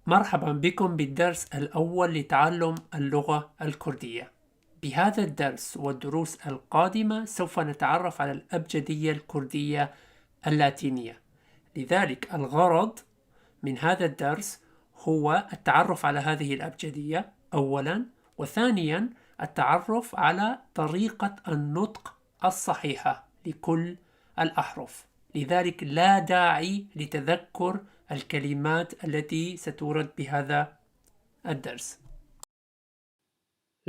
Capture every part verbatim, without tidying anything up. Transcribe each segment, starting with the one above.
مرحبا بكم بالدرس الأول لتعلم اللغة الكردية. بهذا الدرس والدروس القادمة سوف نتعرف على الأبجدية الكردية اللاتينية. لذلك الغرض من هذا الدرس هو التعرف على هذه الأبجدية أولا، وثانيا التعرف على طريقة النطق الصحيحة لكل الأحرف. لذلك لا داعي لتذكر الكلمات التي ستورد بهذا الدرس.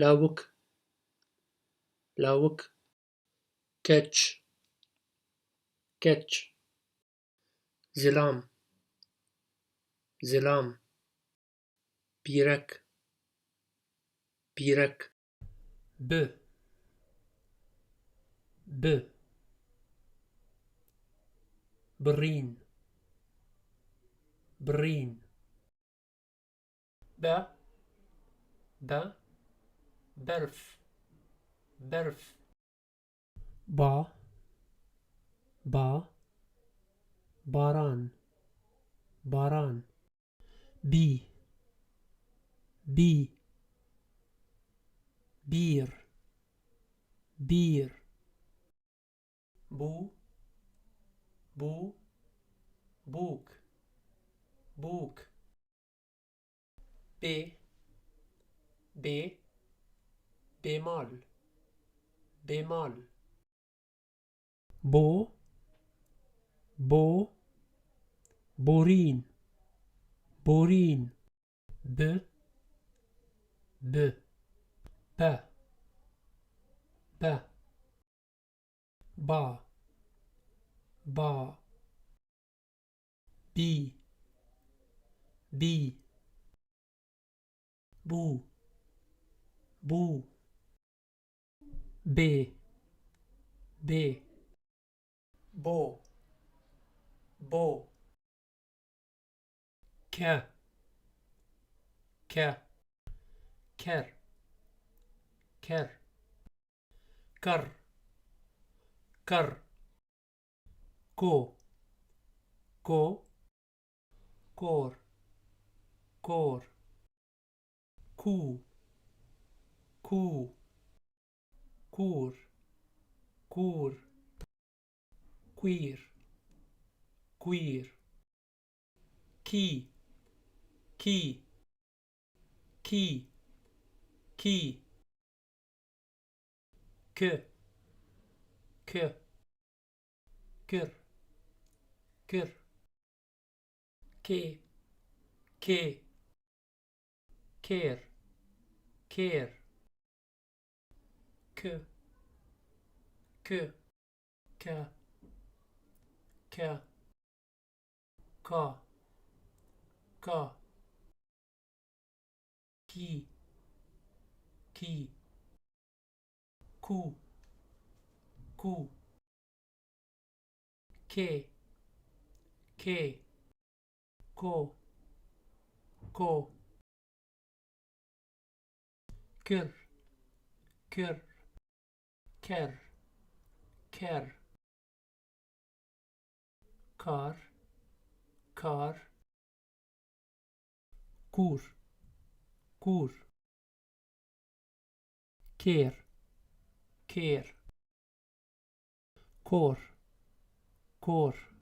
Lawik. Lawik. Keç. Keç. Zilam. Zilam. Pîrek. Pîrek. Bi. Bi. Birîn. Birîn. Be. Be. Berf. Berf. Ba. Ba. Baran. Baran. Bî. Bî. Bîr. Bîr. Bû. Bû. Bûk. Bûk. Bê. Bê. Bêmal. Bêmal. Bo. Bo. Borîn. Borîn. Bi. Bi. Be. Be. Ba. Ba. Bî. Bî. Bû. Bû. Bê. Bê. Bo. Bo. Ke. Ke. Ker. Ker. Kar. Kar. Ko. Ko. Kor. Kor. Kû. Kû. Kûr. Kûr. Kwîr. Kwîr. Kî. Kî. Kî. Kî. Kü. Kü. Kür. Kür. Kê. Kê. Kêr. Kêr. Kü. Kü. Ke. Ke. Ka. Ka. Kî. Kî. Kû. Kû. Kê. Kê. Ko. Ko. Kir. Kir. Ker. Ker. Kar. Kar. Kûr. Kûr. Kêr. Kêr. Kor. Kor.